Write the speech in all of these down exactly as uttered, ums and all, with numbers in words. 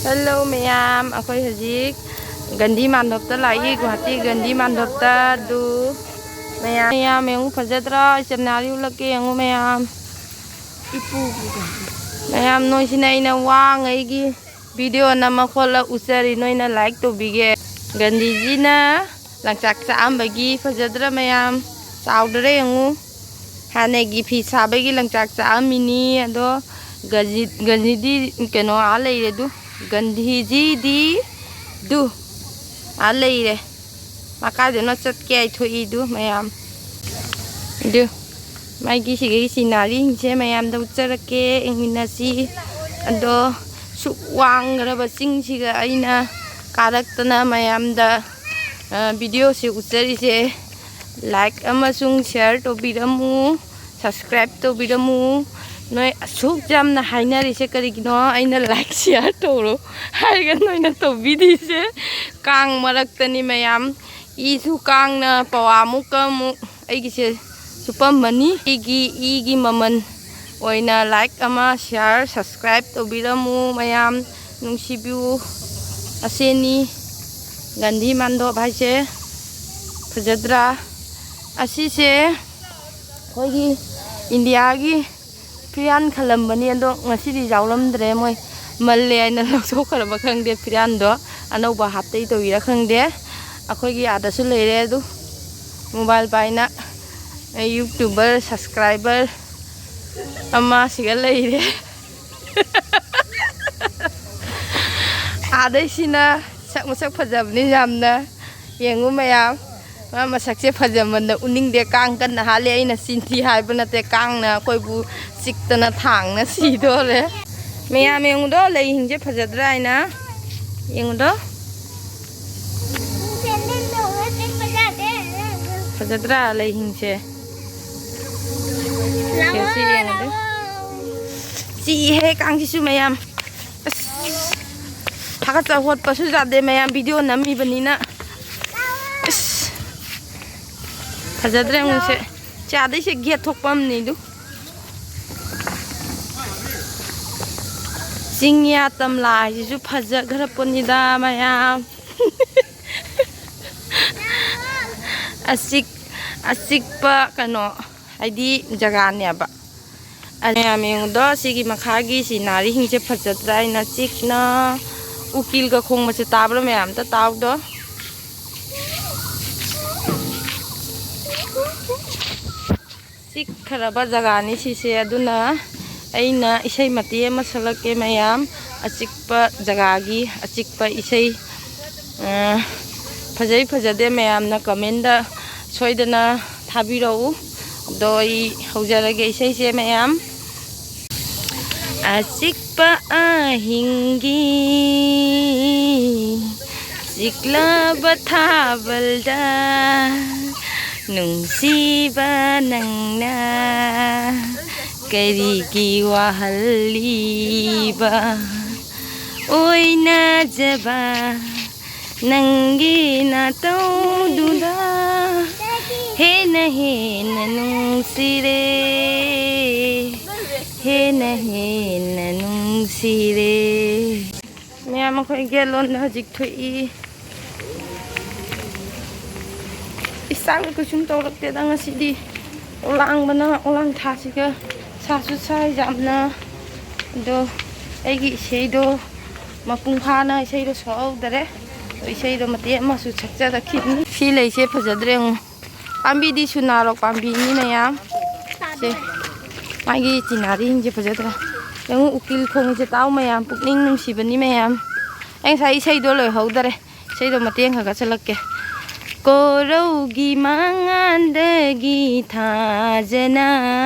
Hello ꯃꯌꯥꯝ, ꯑꯩꯈꯣꯏ ꯍꯧꯖꯤꯛ ꯒꯥꯟꯙꯤ ꯃꯥꯟꯗꯣꯞꯇ ꯂꯥꯛꯏ, ꯒꯨꯋꯥꯍꯥꯇꯤ ꯒꯥꯟꯙꯤ ꯃꯥꯟꯗꯣꯞꯇ꯫ ꯑꯗꯨ ꯃꯌꯥꯝ, ꯃꯌꯥꯝ ꯌꯦꯡꯉꯨ, ꯐꯖꯗ꯭ꯔꯥ? ꯏꯆꯟ ꯅꯥꯔꯤ ꯎꯠꯂꯛꯀꯦ, ꯌꯦꯡꯉꯨ ꯃꯌꯥꯝ꯫ ꯃꯌꯥꯝ, ꯅꯣꯏꯁꯤꯅ ꯑꯩꯅ ꯋꯥꯉꯩꯒꯤ ꯚꯤꯗꯤꯑꯣ ꯅꯝꯃ ꯈꯣꯠꯂ ꯎꯠꯆꯔꯤ, ꯅꯣꯏꯅ ꯂꯥꯏꯛ ꯇꯧꯕꯤꯒꯦ꯫ ꯒꯥꯟꯙꯤꯖꯤꯅ ꯂꯪꯆꯥꯛ ꯆꯥꯛꯑꯝꯕꯒꯤ, ꯐꯖꯗ꯭ꯔꯥ ꯃꯌꯥꯝ? ꯆꯥꯎꯗ꯭ꯔꯥ ꯌꯦꯡꯉꯨ꯫ ꯍꯥꯟꯅꯒꯤ ꯐꯤ ꯁꯥꯕꯒꯤ ꯂꯪꯆꯥꯛ ꯆꯥꯛꯑꯝꯃꯤꯅꯤ꯫ ꯑꯗꯣ ꯒꯥꯟꯙꯤ, ꯒꯥꯟꯙꯤꯗꯤ ꯀꯩꯅꯣ ꯑꯥ ꯂꯩꯔꯦ ꯑꯗꯨ꯫ ꯒꯥꯟꯙꯤꯖꯤꯗꯤ ꯗꯨ ꯑꯥ ꯂꯩꯔꯦ꯫ ꯃꯥ ꯀꯥꯏꯗꯅꯣ ꯆꯠꯀꯦ ꯍꯥꯏꯊꯣꯛꯏꯗꯨ ꯃꯌꯥꯝ꯫ ꯑꯗꯨ ꯃꯥꯒꯤ ꯁꯤꯒꯤ ꯁꯤꯅꯔꯤꯁꯤꯡꯁꯦ ꯃꯌꯥꯝꯗ ꯎꯠꯆꯔꯛꯀꯦ, ꯌꯦꯡꯃꯤꯟꯅꯁꯤ꯫ ꯑꯗꯣ ꯁꯨꯛ ꯋꯥꯡꯈ꯭ꯔꯕ ꯆꯤꯡꯁꯤꯒ ꯑꯩꯅ ꯀꯥꯔꯛꯇꯅ ꯃꯌꯥꯝꯗ, ꯑ, ꯚꯤꯗꯤꯑꯣꯁꯤ ꯎꯠꯆꯔꯤꯁꯦ꯫ ꯂꯥꯏꯛ ꯑꯃꯁꯨꯡ ꯁꯤꯌꯥꯔ ꯇꯧꯕꯤꯔꯝꯃꯨ, ꯁꯕꯁꯀ꯭ꯔꯥꯏꯕ ꯇꯧꯕꯤꯔꯝꯃꯨ꯫ ꯅꯣꯏ ꯑꯁꯨꯛ ꯌꯥꯝꯅ ꯍꯥꯏꯅꯔꯤꯁꯦ ꯀꯔꯤꯒꯤꯅꯣ? ꯑꯩꯅ ꯂꯥꯏꯛ ꯁꯤꯌꯥꯔ ꯇꯧꯔꯣ ꯍꯥꯏꯔꯒ ꯅꯣꯏꯅ ꯇꯧꯕꯤꯗ꯭ꯔꯤꯁꯦ꯫ ꯀꯥꯡ ꯃꯔꯛꯇꯅꯤ ꯃꯌꯥꯝ, ꯏꯁꯨ ꯀꯥꯡꯅ ꯄꯋꯥꯃꯨꯛꯀ ꯑꯃꯨꯛ ꯑꯩꯒꯤꯁꯦ ꯆꯨꯞꯄꯝꯃꯅꯤ꯫ ꯑꯩꯒꯤ ꯏꯒꯤ ꯃꯃꯜ ꯑꯣꯏꯅ ꯂꯥꯏꯛ ꯑꯃ, ꯁꯤꯌꯥꯔ, ꯁꯕꯁꯀ꯭ꯔꯥꯏꯕ ꯇꯧꯕꯤꯔꯝꯃꯨ ꯃꯌꯥꯝ, ꯅꯨꯡꯁꯤꯕꯤꯌꯨ꯫ ꯑꯁꯤꯅꯤ ꯒꯥꯟꯙꯤ ꯃꯥꯟꯗꯣꯞ ꯍꯥꯏꯁꯦ꯫ ꯐꯖꯗ꯭ꯔꯥ? ꯑꯁꯤꯁꯦ ꯑꯩꯈꯣꯏꯒꯤ ꯏꯟꯗꯤꯌꯥꯒꯤ ꯐꯤꯔꯥꯟ ꯈꯜꯂꯝꯕꯅꯤ, ꯑꯗꯣ ꯉꯁꯤꯗꯤ ꯌꯥꯎꯔꯝꯗ꯭ꯔꯦ, ꯃꯣꯏ ꯃꯜꯂꯦ ꯍꯥꯏꯅ ꯂꯧꯊꯣꯛꯈ꯭ꯔꯕ ꯈꯪꯗꯦ꯫ ꯐꯤꯔꯥꯟꯗꯣ ꯑꯅꯧꯕ ꯍꯥꯞꯇꯩ ꯇꯧꯔꯤꯔꯥ ꯈꯪꯗꯦ꯫ ꯑꯩꯈꯣꯏꯒꯤ ꯑꯥꯗꯁꯨ ꯂꯩꯔꯦ ꯑꯗꯨ, ꯃꯣꯕꯥꯏꯜ ꯄꯥꯏꯅ ꯌꯨꯇ꯭ꯌꯨꯕꯔ ꯁꯕꯁꯀ꯭ꯔꯥꯏꯕꯔ ꯑꯃ ꯁꯤꯒ ꯂꯩꯔꯦ꯫ ꯑꯥꯗꯩꯁꯤꯅ ꯁꯛ ꯃꯁꯛ ꯐꯖꯕꯅꯤ ꯌꯥꯝꯅ꯫ ꯌꯦꯡꯉꯨ ꯃꯌꯥꯝ, ꯃꯥ ꯃꯁꯛꯁꯦ ꯐꯖꯃꯟꯗ ꯎꯅꯤꯡꯗꯦ꯫ ꯀꯥꯡ ꯀꯟꯅ ꯍꯥꯠꯂꯦ꯫ ꯑꯩꯅ ꯆꯤꯟꯊꯤ ꯍꯥꯏꯕ ꯅꯠꯇꯦ, ꯀꯥꯡꯅ ꯑꯩꯈꯣꯏꯕꯨ ꯆꯤꯛꯇꯅ ꯊꯥꯡꯅ ꯁꯤꯗꯣꯔꯦ꯫ ꯃꯌꯥꯝ ꯌꯦꯡꯉꯨꯗꯣ, ꯂꯩꯁꯤꯡꯁꯦ ꯐꯖꯗ꯭ꯔꯥ ꯍꯥꯏꯅ ꯌꯦꯡꯉꯨꯗꯣ꯫ ꯐꯖꯗ꯭ꯔꯥ ꯂꯩꯁꯤꯡꯁꯦ? ꯁꯦ, ꯁꯤ ꯌꯦꯡꯉꯨꯗꯣ꯫ ꯆꯤꯛꯏꯍꯦ ꯀꯥꯡꯁꯤꯁꯨ ꯃꯌꯥꯝ꯫ ꯑꯁ, ꯊꯥꯒꯠꯆ ꯍꯣꯠꯄꯁꯨ ꯌꯥꯗꯦ ꯃꯌꯥꯝ, ꯚꯤꯗꯤꯑꯣ ꯅꯝꯃꯤꯕꯅꯤꯅ꯫ ꯑꯁ, ꯐꯖꯗ꯭ꯔꯦ ꯑꯃꯨꯛꯁꯦ꯫ ꯆꯥꯗꯩꯁꯦ ꯒꯦꯠ ꯊꯣꯛꯄ ꯑꯃꯅꯤ ꯑꯗꯨ꯫ ꯆꯤꯡꯌꯥ ꯇꯝꯂꯥ ꯍꯥꯏꯁꯤꯁꯨ ꯐꯖꯈ꯭ꯔ ꯄꯣꯠꯅꯤꯗ ꯃꯌꯥꯝ꯫ ꯑꯆꯤꯛ ꯑꯆꯤꯛꯄ ꯀꯩꯅꯣ ꯍꯥꯏꯗꯤ ꯖꯒꯥꯅꯦꯕ꯫ ꯑ, ꯃꯌꯥꯝ ꯌꯦꯡꯉꯨꯗꯣ, ꯁꯤꯒꯤ ꯃꯈꯥꯒꯤ ꯁꯤꯅꯥꯔꯤꯁꯤꯡꯁꯦ ꯐꯖꯗ꯭ꯔꯥ? ꯑꯩꯅ ꯆꯤꯛꯅ ꯎꯀꯤꯜꯒ ꯈꯣꯡꯕꯁꯦ ꯇꯥꯕ꯭ꯔꯥ? ꯃꯌꯥꯝ ꯑꯝꯇ ꯇꯥꯎꯗꯣ꯫ ꯆꯤꯛꯈ꯭ꯔꯕ ꯖꯒꯥꯅꯤ ꯁꯤꯁꯦ, ꯑꯗꯨꯅ ꯑꯩꯅ ꯏꯁꯩ ꯃꯇꯦꯛ ꯑꯃ ꯁꯛꯂꯛꯀꯦ ꯃꯌꯥꯝ꯫ ꯑꯆꯤꯛꯄ ꯖꯒꯥꯒꯤ ꯑꯆꯤꯛꯄ ꯏꯁꯩ꯫ ꯑ, ꯐꯖꯩ ꯐꯖꯗꯦ ꯃꯌꯥꯝꯅ ꯀꯃꯦꯟꯗ ꯁꯣꯏꯗꯅ ꯊꯥꯕꯤꯔꯛꯎ꯫ ꯑꯗꯣ ꯑꯩ ꯍꯧꯖꯔꯒꯦ ꯏꯁꯩꯁꯦ ꯃꯌꯥꯝ꯫ ꯑꯆꯤꯛꯄ ꯑꯍꯤꯡꯒꯤ ꯆꯤꯛꯂꯕ ꯊꯥꯕꯜꯗ ꯅꯨꯡꯁꯤꯕ ꯅꯪꯅ ꯀꯔꯤꯒꯤ ꯋꯥꯍꯜꯂꯤꯕ? ꯑꯣꯏꯅꯖꯕ ꯅꯪꯒꯤ ꯅꯥꯇꯧꯗꯨꯗ ꯍꯦꯟꯅ ꯍꯦꯟꯅ ꯅꯨꯡꯁꯤꯔꯦ, ꯍꯦꯟꯅ ꯍꯦꯟꯅ ꯅꯨꯡꯁꯤꯔꯦ꯫ ꯃꯌꯥꯝ, ꯑꯩꯈꯣꯏ ꯒꯦꯠ ꯂꯣꯟꯗ ꯍꯧꯖꯤꯛ ꯊꯣꯛꯏ꯫ ꯏꯁꯥꯒ ꯀꯩꯁꯨꯝ ꯇꯧꯔꯛꯇꯦꯗ ꯉꯁꯤꯗꯤ꯫ ꯑꯣꯂꯥꯡꯕꯅ ꯑꯣꯂꯥꯡ ꯊꯥꯁꯤꯒ ꯁꯥꯁꯨ ꯁꯥꯏ ꯌꯥꯝꯅ꯫ ꯑꯗꯣ ꯑꯩꯒꯤ ꯏꯁꯩꯗꯣ ꯃꯄꯨꯡ ꯐꯥꯅ ꯏꯁꯩꯗꯣ ꯁꯛꯍꯧꯗꯔꯦ꯫ ꯑꯗꯣ ꯏꯁꯩꯗꯣ ꯃꯇꯦꯛ ꯑꯃꯁꯨ ꯁꯛꯆꯔꯛꯈꯤꯅꯤ꯫ ꯁꯤ ꯂꯩꯁꯦ ꯐꯖꯗ꯭ꯔꯦ ꯌꯦꯡꯉꯨ꯫ ꯄꯥꯝꯕꯤꯗꯤ ꯁꯨꯅꯥꯔꯣꯛ ꯄꯥꯝꯕꯤꯅꯤ ꯃꯌꯥꯝ꯫ ꯁꯦ, ꯃꯥꯒꯤ ꯆꯤꯅꯥꯔꯤꯁꯤꯡꯁꯦ ꯐꯖꯗ꯭ꯔꯥ? ꯌꯦꯡꯉꯨ, ꯎꯀꯤꯜ ꯈꯣꯡꯉꯤꯁꯦ ꯇꯥꯎ ꯃꯌꯥꯝ, ꯄꯨꯛꯅꯤꯡ ꯅꯨꯡꯁꯤꯕꯅꯤ ꯃꯌꯥꯝ꯫ ꯑꯩ ꯉꯁꯥꯏ ꯏꯁꯩꯗꯣ ꯂꯣꯏꯍꯧꯗꯔꯦ, ꯏꯁꯩꯗꯣ ꯃꯇꯦꯛ ꯑꯃꯈꯛ ꯁꯛꯂꯛꯀꯦ꯫ ꯀꯣꯔꯧꯒꯤ ꯃꯉꯥꯟꯗꯒꯤ ꯊꯥꯖꯅ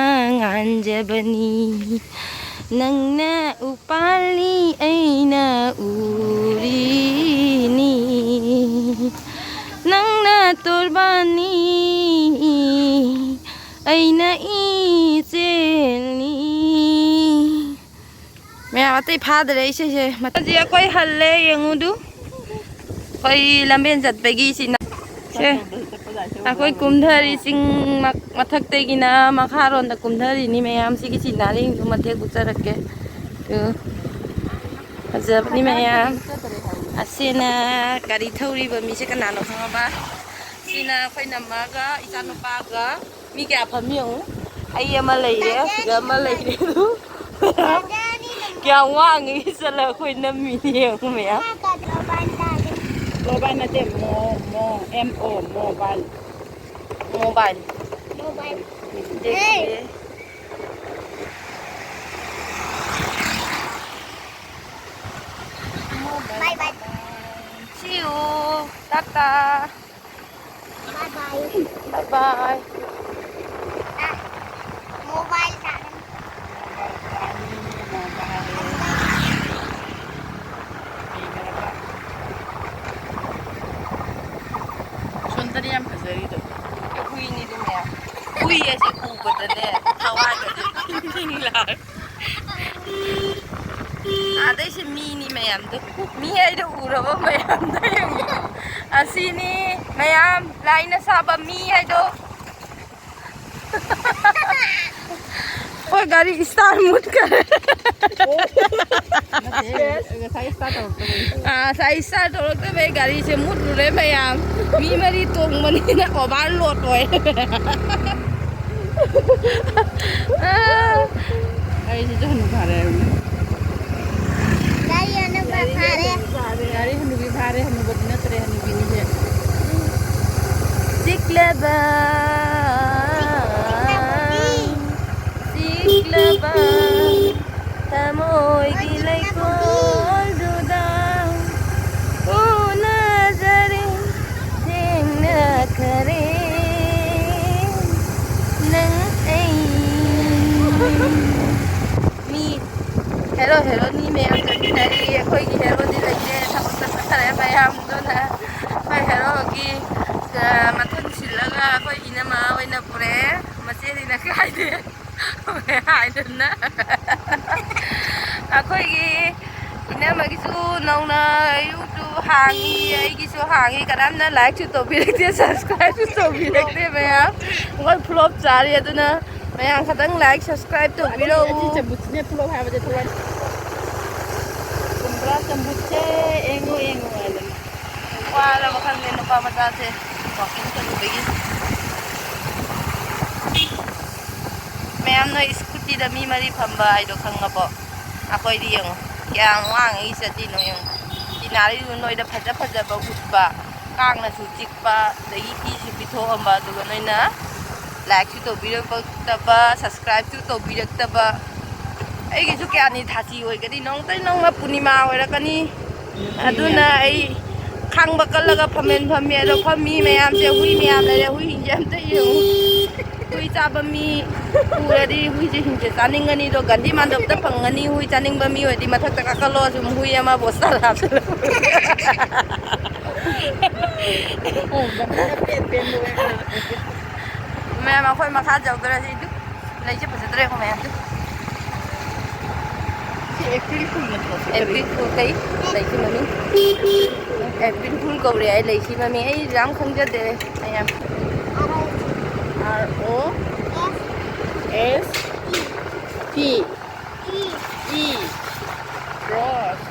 ꯉꯥꯟꯖꯕꯅꯤ, ꯅꯪꯅ ꯎꯄꯥꯜꯅꯤ ꯑꯩꯅ ꯎꯔꯤꯅꯤ, ꯅꯪꯅ ꯇꯣꯔꯕꯥꯟꯅꯤ ꯑꯩꯅ ꯏꯆꯦꯜꯅꯤ꯫ ꯃꯌꯥꯝ, ꯑꯇꯩ ꯐꯥꯗ꯭ꯔꯦ ꯏꯁꯩꯁꯦ꯫ ꯃꯊꯪꯁꯦ ꯑꯩꯈꯣꯏ ꯍꯜꯂꯦ, ꯌꯦꯡꯉꯨꯗꯨ꯫ ꯑꯩꯈꯣꯏ ꯂꯝꯕꯦꯟ ꯆꯠꯄꯒꯤ ꯁꯤꯅ꯫ ꯁꯦ, ꯑꯩꯈꯣꯏ ꯀꯨꯝꯊꯔꯤ ꯆꯤꯡ ꯃ-, ꯃꯊꯛꯇꯒꯤꯅ ꯃꯈꯥꯔꯣꯝꯗ ꯀꯨꯝꯊꯔꯤꯅꯤ ꯃꯌꯥꯝ꯫ ꯁꯤꯒꯤ ꯁꯤꯅꯔꯤꯁꯤꯡꯗꯨ ꯃꯇꯦꯛ ꯎꯠꯆꯔꯛꯀꯦ꯫ ꯑꯗꯨ ꯐꯖꯕꯅꯤ ꯃꯌꯥꯝ꯫ ꯑꯁꯤꯅ ꯒꯥꯔꯤ ꯊꯧꯔꯤꯕ ꯃꯤꯁꯦ ꯀꯅꯥꯅꯣ ꯈꯪꯉꯕ? ꯁꯤꯅ ꯑꯩꯈꯣꯏ ꯅꯝꯃꯒ ꯏꯆꯥꯅꯨꯄꯥꯒ꯫ ꯃꯤ ꯀꯌꯥ ꯐꯝꯃꯤ ꯌꯦꯡꯉꯨ꯫ ꯑꯩ ꯑꯃ ꯂꯩꯔꯦ, ꯁꯤꯗ ꯑꯃ ꯂꯩꯔꯦ꯫ ꯑꯗꯨ ꯀꯌꯥꯝ ꯋꯥꯡꯉꯤ? ꯆꯠꯂ ꯑꯩꯈꯣꯏ ꯅꯝꯃꯤꯅꯤ ꯌꯦꯡꯉꯨ ꯃꯌꯥꯝ꯫ ꯃꯣꯕꯥꯏꯜ ꯅꯠꯇꯦ, ꯃꯣ, ꯃꯣ, M O, mobile. Mobile. Mobile. ꯗꯦꯈꯤꯌꯦ꯫ Bye bye. See you. Tata. Bye bye. Bye bye. ꯑ, ꯃꯣꯕꯥꯏꯜ ꯇꯥꯔꯦ꯫ ꯁꯣꯝꯗꯅ ꯌꯥꯝ ꯐꯖꯔꯤꯗꯣ꯫ ꯍꯨꯏꯅꯤꯗꯨ ꯃꯌꯥꯝ꯫ ꯍꯨꯏ ꯑꯁꯤ ꯎꯕꯗꯅꯦ ꯊꯋꯥꯏꯒꯁꯦ ꯈꯤꯡ ꯈꯤꯡ ꯂꯥꯎꯔꯦ꯫ ꯑꯗꯩꯁꯦ ꯃꯤꯅꯤ ꯃꯌꯥꯝꯗꯣ꯫ ꯃꯤ ꯍꯥꯏꯗꯣ ꯎꯔꯕ ꯃꯌꯥꯝꯗꯣ ꯌꯦꯡꯉꯣ꯫ ꯑꯁꯤꯅꯤ ꯃꯌꯥꯝ ꯂꯥꯏꯅ ꯁꯥꯕ ꯃꯤ ꯍꯥꯏꯗꯣ꯫ ꯍꯣꯏ, ꯒꯥꯔꯤ start ꯃꯨꯠꯈꯔꯦ꯫ ꯅꯠꯇꯦ, ꯉꯁꯥꯏ start ꯇꯧꯔꯛꯇꯕꯩ꯫ ꯑꯥ, ꯉꯁꯥꯏ start ꯇꯧꯔꯛꯇꯕꯩ ꯒꯥꯔꯤꯁꯦ ꯃꯨꯠꯂꯨꯔꯦ ꯃꯌꯥꯝ꯫ ꯃꯤ ꯃꯔꯤ ꯇꯣꯡꯕꯅꯤꯅ overload ꯑꯣꯏ꯫ ꯑꯥ꯫ ꯑꯩꯁꯤꯁꯨ ꯍꯅꯨ ꯐꯥꯔꯦ ꯍꯥꯏꯕꯅꯦ꯫ ꯒꯥꯔꯤ ꯍꯅꯨꯕ ꯐꯥꯔꯦ꯫ ꯒꯥꯔꯤ ꯍꯅꯨꯕꯤ ꯐꯥꯔꯦ, ꯍꯅꯨꯕꯗꯤ ꯅꯠꯇ꯭ꯔꯦ, ꯍꯅꯨꯕꯤꯅꯤꯁꯦ꯫ ꯆꯤꯛꯂꯕ, ꯆꯤꯛꯂꯕ ꯊꯃꯣꯏꯒꯤ ꯂꯩꯀꯣꯜꯗꯨꯗ ꯎꯅꯖꯔꯦ, ꯊꯦꯡꯅꯈꯔꯦ ꯅꯪ ꯑꯩ꯫ ꯃꯤ ꯍꯦꯔꯣ ꯍꯦꯔꯣꯅꯤ ꯃꯌꯥꯝ ꯆꯠꯃꯤꯟꯅꯔꯤ꯫ ꯑꯩꯈꯣꯏꯒꯤ ꯍꯦꯔꯣꯗꯤ ꯂꯩꯇꯦ, ꯊꯕꯛꯇ ꯆꯠꯈꯔꯦ ꯃꯌꯥꯝꯗꯨꯅ꯫ ꯑꯩꯈꯣꯏ ꯍꯦꯔꯣꯒꯤ, ꯑ, ꯃꯊꯨꯟ ꯁꯤꯜꯂꯒ ꯑꯩꯈꯣꯏ ꯏꯅꯝꯃ ꯑꯣꯏꯅ ꯄꯨꯔꯛꯑꯦ꯫ ꯃꯆꯦꯁꯤꯅ ꯀꯥꯏꯗꯦ꯫ ꯍꯥꯏꯗꯅ꯫ ꯑꯩꯈꯣꯏꯒꯤ ꯏꯅꯝꯃꯒꯤꯁꯨ ꯅꯧꯅ YouTube ꯍꯥꯡꯉꯤ, ꯑꯩꯒꯤꯁꯨ ꯍꯥꯡꯉꯤ꯫ ꯀꯅꯥꯝꯅ like-ꯁꯨ ꯇꯧꯕꯤꯔꯛꯇꯦ, subscribe-ꯁꯨ ꯇꯧꯕꯤꯔꯛꯇꯦ ꯃꯌꯥꯝ꯫ ꯑꯩꯈꯣꯏ flop ꯆꯥꯔꯤ, ꯑꯗꯨꯅ ꯃꯌꯥꯝ ꯈꯇꯪ like, subscribe ꯇꯧꯕꯤꯔꯛꯎ꯫ ꯑꯗꯨꯗꯤ ꯑꯁꯤ ꯆꯝꯐꯨꯠꯁꯤꯅꯦ flop ꯍꯥꯏꯕꯁꯦ ꯊꯋꯥꯏ꯫ ꯕꯨꯠꯁꯦ ꯌꯦꯡꯉꯨ, ꯌꯦꯡꯉꯨ ꯍꯥꯏꯗꯅ꯫ ꯋꯥꯔꯕ ꯈꯪꯗꯦ ꯅꯨꯄꯥ ꯃꯆꯥꯁꯦ ꯋꯥꯀꯤꯡ ꯆꯠꯂꯨꯕꯒꯤ꯫ ꯃꯌꯥꯝ ꯅꯣꯏ ꯁ꯭ꯀꯨꯇꯤꯗ ꯃꯤ ꯃꯔꯤ ꯐꯝꯕ ꯍꯥꯏꯗꯣ ꯈꯪꯉꯕꯣ? ꯑꯩꯈꯣꯏꯗꯤ ꯌꯦꯡꯉꯨ, ꯀꯌꯥꯝ ꯋꯥꯡꯉꯤ ꯆꯠꯂꯤꯅꯣ ꯌꯦꯡꯉꯨ꯫ ꯁꯤꯅꯔꯤꯗꯨ ꯅꯣꯏꯗ ꯐꯖ ꯐꯖꯕ ꯎꯠꯄ, ꯀꯥꯡꯅꯁꯨ ꯆꯤꯛꯄ, ꯑꯗꯒꯤ ꯏꯁꯨ ꯄꯤꯊꯣꯛꯑꯝꯕ, ꯑꯗꯨꯒ ꯅꯣꯏꯅ ꯂꯥꯏꯛꯁꯨ ꯇꯧꯕꯤꯔꯛꯇꯕ, ꯁꯕꯁꯀ꯭ꯔꯥꯏꯕꯁꯨ ꯇꯧꯕꯤꯔꯛꯇꯕ꯫ ꯑꯩꯒꯤꯁꯨ ꯀꯌꯥꯅꯤ ꯊꯥꯁꯤ ꯑꯣꯏꯒꯅꯤ, ꯅꯣꯡꯃꯇ ꯅꯣꯡꯃ ꯄꯨꯔꯅꯤꯃꯥ ꯑꯣꯏꯔꯛꯀꯅꯤ꯫ ꯑꯗꯨꯅ ꯑꯩ ꯈꯥꯡꯕ ꯀꯜꯂꯒ ꯐꯝꯃꯦꯟ ꯐꯝꯃꯤ꯫ ꯑꯗꯣ ꯐꯝꯃꯤ ꯃꯌꯥꯝꯁꯦ, ꯍꯨꯏ ꯃꯌꯥꯝ ꯂꯩꯔꯦ, ꯍꯨꯏꯁꯤꯡꯁꯦ ꯑꯝꯇ ꯌꯦꯡꯉꯨ꯫ ꯍꯨꯏ ꯆꯥꯕ ꯃꯤ ꯎꯔꯗꯤ ꯍꯨꯏꯁꯦ ꯍꯤꯡꯁꯦ ꯆꯥꯅꯤꯡꯒꯅꯤ꯫ ꯑꯗꯣ ꯒꯥꯟꯙꯤ ꯃꯥꯟꯗꯞꯇ ꯐꯪꯒꯅꯤ꯫ ꯍꯨꯏ ꯆꯥꯅꯤꯡꯕ ꯃꯤ ꯑꯣꯏꯔꯗꯤ ꯃꯊꯛꯇ ꯀꯥꯈꯠꯂꯣ, ꯁꯨꯝ ꯍꯨꯏ ꯑꯃ ꯕꯣꯁꯇꯔ ꯍꯥꯞꯆꯤꯜꯂꯣ꯫ ꯃꯌꯥꯝ ꯑꯩꯈꯣꯏ ꯃꯈꯥ ꯌꯧꯗꯣꯔꯦ꯫ ꯁꯤ ꯂꯩꯁꯦ ꯐꯖꯗ꯭ꯔꯦꯀꯣ ꯃꯌꯥꯝꯁꯦ꯫ ꯁꯤ ꯑꯦꯄ꯭ꯔꯤꯜ ꯐꯨꯜ ꯅꯠꯇ꯭ꯔꯣ? ꯑꯦꯄ꯭ꯔꯤꯜ ꯐꯨꯜ ꯀꯩ? ꯂꯩꯁꯤ ꯃꯃꯤꯡ? ꯑꯦꯄ꯭ꯔꯤꯜ ꯐꯨꯜ ꯀꯧꯔꯦ ꯑꯩ ꯂꯩꯁꯤ ꯃꯃꯤꯡ꯫ ꯑꯩ ꯌꯥꯝ ꯈꯪꯖꯗꯦ ꯃꯌꯥꯝ꯫ R O S T E, E, rose.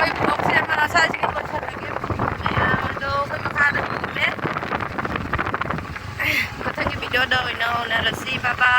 ꯑꯩꯈꯣꯏ vlogꯁꯦ ꯃꯁꯥꯁꯤꯒ ꯂꯣꯏꯁꯤꯜꯂꯒꯦ꯫ ꯃꯌꯥꯝ ꯑꯗꯣ ꯑꯩꯈꯣꯏ ꯃꯈꯥꯗ ꯎꯔꯦ꯫ ꯃꯊꯪꯒꯤ videoꯗ ꯑꯣꯏꯅ ꯎꯅꯔꯁꯤ꯫ Bye bye꯫